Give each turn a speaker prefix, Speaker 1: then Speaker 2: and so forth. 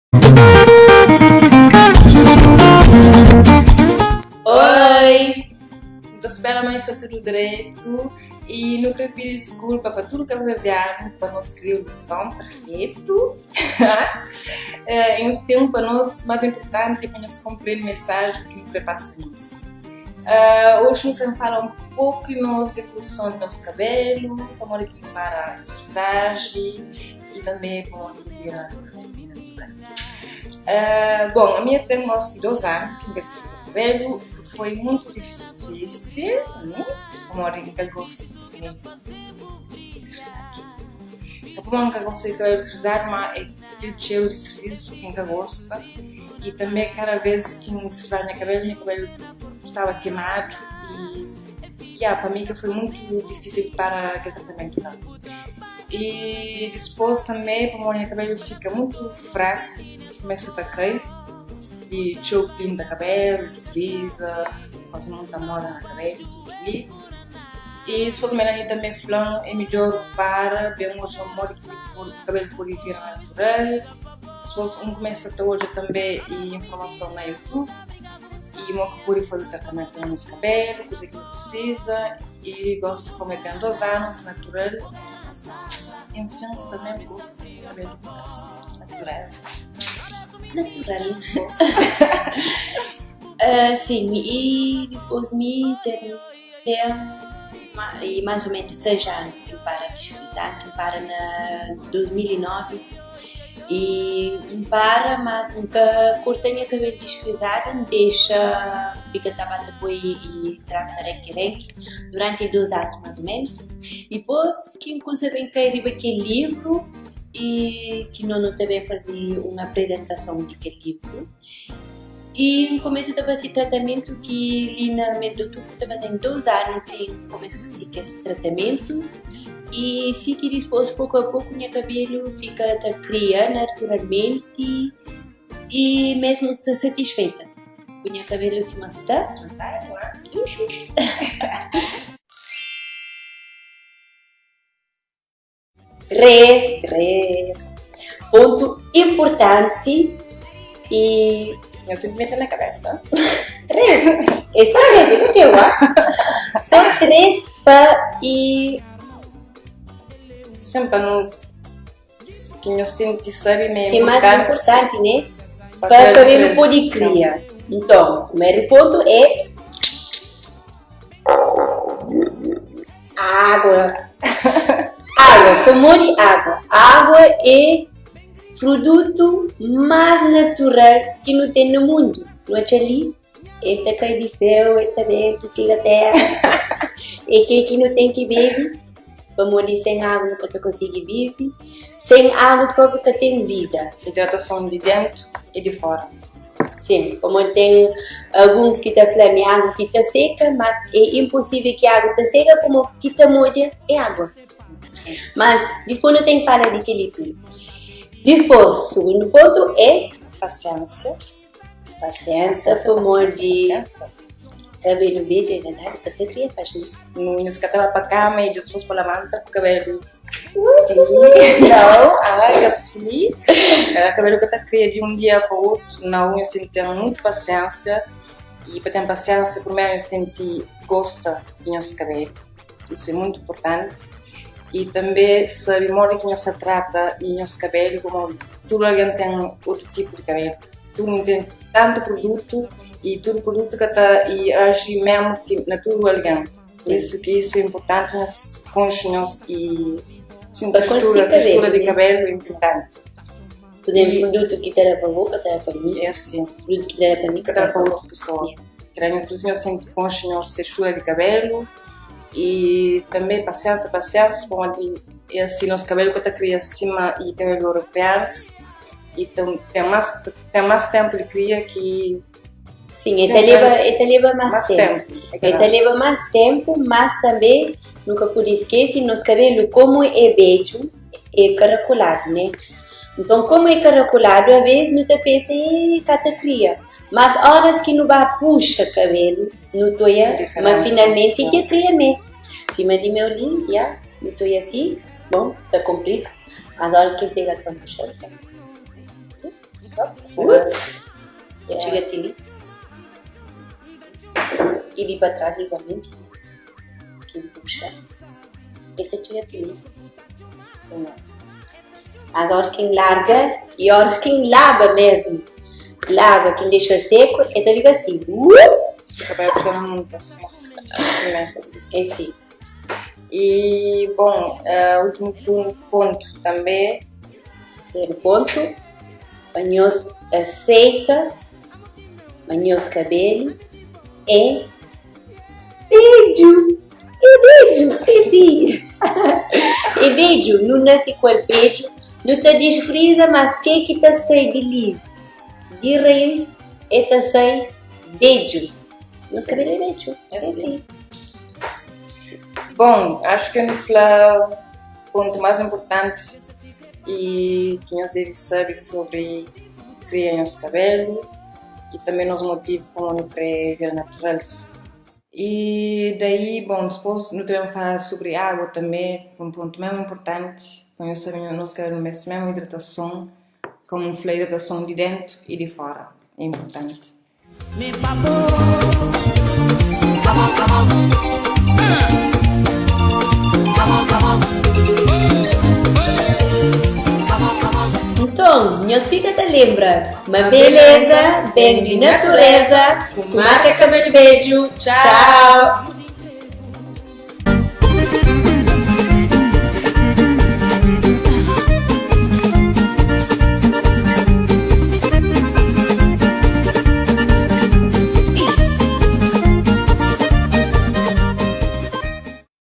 Speaker 1: Oi! N ta spera ma nhos sta tudu dretu i nu kre pidi diskulpa pa tudu kabuverdianu pa nos kriolu ton perfetu. Enfin, pa nos más inpurtanti é pa nhos konprende mensaji ki nu kre pasa nhos. Oxi nu sta ben fala un poku di nos evoluson di nos kabelu, pamodi ki nu para disfrizaji i tanbe pamodi ki nu bira natural. Bon, ami N ten gosi 2 anu ki N ka disfriza kabelu, ki foi muntu difisil, pamodi N ka gosta di kabelu disfrizadu. Ka pamodi N ka gosta di kabelu disfrizadu, ma é kel txeru di disfrizu ki N ka gosta i tanbe kada vez ki N disfrizaba nha kabelu, nha kabelu staba kemadu i ya, pa mi ka foi muntu difisil para kel tratamentu la. I dispôs tanbê pamodi nha kabelu fika mutu fraku, kumesa ta kai di txeu pinta kabelu, disfriza, faze muta moda na kabelu i tudu kel-li. I dispôs Melanie tanbê fla-m é midjór para, ben odja modi ki kabelu pode vira natural. Dispôs N kumesa ta odja tanbê informason na youtube i mo ki pode faze tratamentu na nos kabelu, kuzê ki nu prisiza. I gosi komu el ten 2 anus natural, enfin sta mesmu gosta di kabelu asi natural.
Speaker 2: Natural. Sin, i dipôs mi ten ten mais ou menos 6 anu ki N para di sfrita, N para na 2009. I N para, mas N ka korta nha kabelu disfrizadu, N dexa fika ta ba ta poi i transa renki-renki duranti 2 anu más o ménus. Dipôs ki N kumsa ben kai riba kel livru i ki no nu ta ben faze un aprezentason di kel livru i N kumesa ta fase tratamentu ki li na mês di otubru ta faze 2 anu ki N kumesa fase kes tratamentu. I si ki dispôs poku a poku nha kabelu fika ta kria naturalmenti i mesmu N sta satisfeita ku nha kabelu sima sta. 3, 3 pontu inpurtanti i.
Speaker 1: Nha sentimentu na kabesa.
Speaker 2: 3, é só 3, é ka txeu, só 3 pa i.
Speaker 1: Sen pa nu ki nhu sinti sabi ma é
Speaker 2: Ki más inpurtanti, né? Pa kabelu pode kria. Nton, primeru pontu é água. Água, pamodi água? Água é produtu más natural ki nu ten na mundu. Nu atxa li El ta kai di séu, el ta ben, ta txiga téra. É kel ki nu ten ki bebe, pamodi sen agu nu ka ta konsigi vive. Sen agu própi ka ten vida.
Speaker 1: Hidratason di déntu i di fóra.
Speaker 2: Sin, pamodi ten alguns ki ta fla ma é agu ki ta seka, mas é inposível ki agu ta seka pamodi ki ta modja é agua. Mas dipôs nu ten ki fala di kel-li tudu. Dipôs, sugundu pontu é
Speaker 1: Pasiénsia.
Speaker 2: Pasiensa pamodi kabelu bedju é verdadi ka ta kria faxi.
Speaker 1: Nu nhos ka ta ba pa kama i dipôs pa labanta ku kabelu Nau, ka si. Kabelu ka ta kria di un dia pa otu. Nau, nhos ten ki ten mutu pasiensia. I pa ten pasiensia, primeru nhos ten ki gosta di nhos kabelu. Isu é mutu inpurtanti. I tanbe sabe modi ki nhos ta trata di nhos kabelu, pamodi tudu algen ten otu tipu di kabelu. Tudu nu ten tantu produtu i tudu produtu ka ta i aji memu ki na tudu algen. Pur isu ki isu é inpurtanti nhos konxe nhos i textura, textura di kabelu é inpurtanti.
Speaker 2: Pur izénplu, produtu ki ta da pa bo ka ta da pa mi.
Speaker 1: É asin.
Speaker 2: Produtu ki ta da pa mi
Speaker 1: ka ta da pa otu pesoa. Pur isu nhos ten ki konxe nhos textura di kabelu i tanbe pasiensa, pasiensa pamodi é asin nos kabelu ka ta kria sima i kabelu europeanus. I ten ten más ten más ténpu di kria ki.
Speaker 2: Sin, e ta leba e ta leba más ténpu. E ta leba más ténpu, mas tanbê nu ka pode skese nos kabelu komu é bedju é karakoladu, né? Nton komu é karakoladu aves nu ta pensa e ka ta kria, mas óras ki nu ba puxa kabelu nu ta oia ma finalmenti dja kria mê. Sima di meu li, ya, nu ta oia si, bon, ta kunpridu. Mas óras ki N pega pa N puxa-l, ta. Txiga ti li. I di pa tras igualmenti. Ki N puxa. E ta txiga ti li. Mas óras ki N larga i óras ki N laba mesmu, laba ki N dexa seku, e ta fika si.
Speaker 1: Kabelu ta monta si.
Speaker 2: É si.
Speaker 1: I bon, últimu pontu tanbe.
Speaker 2: Terseru pontu, pa nhos aseita ma nhos kabelu é bedju. É bedju, é si. É bedju, nu nase ku el bedju, nu ta disfriza, mas ke ki ta sai di li, di rais, e ta sai bedju. Nos kabelu é bedju, é si.
Speaker 1: Bon, acho que nu fla pontu más inpurtanti i ki nhos debe sabe sobri kria nhos kabelu i tanbe nos motivu pamodi nu kre bira natural. I daí, bon, dipôs nu ta ben fala sobri agu tanbe, un pontu mesmu inpurtanti, pa nhos sabe ma nos kabelu meste mesmu hidratason, komu N fla hidratason di dentu i di fora é inpurtanti.
Speaker 2: Nton, nhos fika ta lenbra ma beleza ben di natureza ku marka Kabelu Bedju. Txau!